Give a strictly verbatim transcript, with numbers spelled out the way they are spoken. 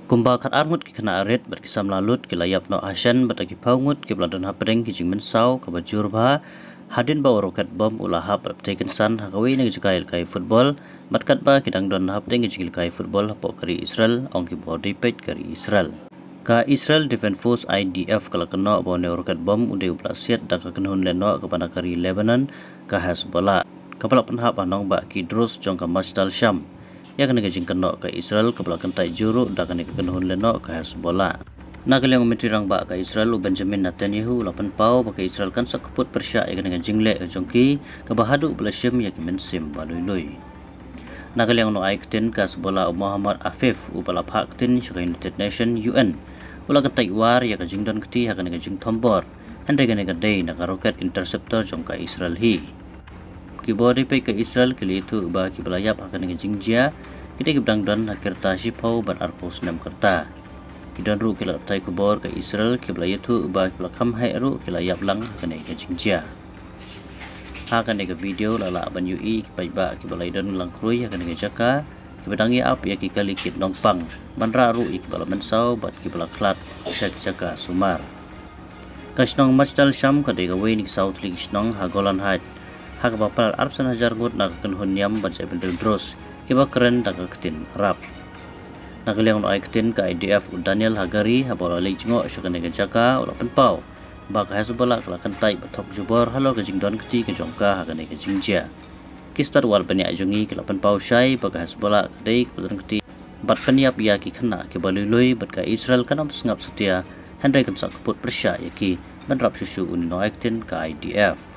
Kumba khatar ngut ki khynnah rit bad ki samla lut ki la ïap noh hashen bad da ki phew ngut kiba la don hapdeng ki jingmynsaw kaba jur bha hadien ba u roket bom u la hap bad ptei kynsan ha kawei na ka jaka ïalehkai football bad katba ki dang don hapdeng ki jingïalehkai football hapoh ka ri Israel, ong ki bor dei peit ka ri Israel. Ka Israel Defense Force, I D F, ka la kynnoh ba une u roket bom u dei uba la siat da ka kynhun lehnoh kaba na ka ri Lebanon, ka Hezbollah, kaba la pynhap ha nongbah Kidros jong ka Masjid al-Sham. Ïa kane ka jingkynnoh ka Israel kaba la kyntait jur ruh da kane ka kynhun lehnoh ka Hezbollah. Na ka liang u Myntri Rangbah ka Israel u Benjamin Netanyahu u la pynpaw ba ka Israel kan sa kyput pyrshah ïa kane ka jingleh ka jong ki kaba haduh ba la shim ïa ki mynsiem ba lui lui. Na ka liang u nongai ktien ka Hezbollah u Mohammad Afif uba la phah ktien sha ka United Nation, U N, u la kyntait war ïa ka jingdon kti ha kane ka jingthombor, hynrei kane ka dei na ka rocket interceptor jong ka Israel hi. Ki bor dei peit ka Israel ki la ïathuh ba kiba la ïap ha kane ka jingjia ki dei kiba dang don ha ki rta shiphew bad arphew snem ka rta. Ki don ruh ki lad pathai khubor ka Israel kiba la ïathuh ba kiba la kham heh ruh ki la ïap lang ha kane ka jingjia. Ha kane ka video la lah ban ïohi ki paidbah kiba la ïadon lang khrui ha kane ka jaka kiba dang ïa ap ïa ki kali kit nongpang, ban rah ruh ïa kiba la mynsaw bad kiba la khlad sha ki jaka sumar. Ka shnong Masjid al-Sham ka dei kawei na ki saw tylli ki shnong ha Golan Heights, ha kaba palat arphew san hajar ngut na ka kynhun niam ban jait bynriew Druze kiba kren da ka ktien Arab. Na ka liang u nongai ktien ka I D F u Daniel Hagari haba u la leit jngoh sha kane ka jaka u la pynpaw ba ka Hezbollah ka la kyntait bad thok jubor halor ka jingdon kti ka jong ka ha kane ka jingjia. Ki stad wad bniah jong ngi ki la pynpaw shai ba ka Hezbollah ka dei kaba don kti bad pynïap ïa ki khynnah kiba lui lui bad ka Israel kan ym sngap satia, hynrei kan sa kyput pyrshah ïa ki, ban rap shuh shuh une u nongai ktien ka I D F.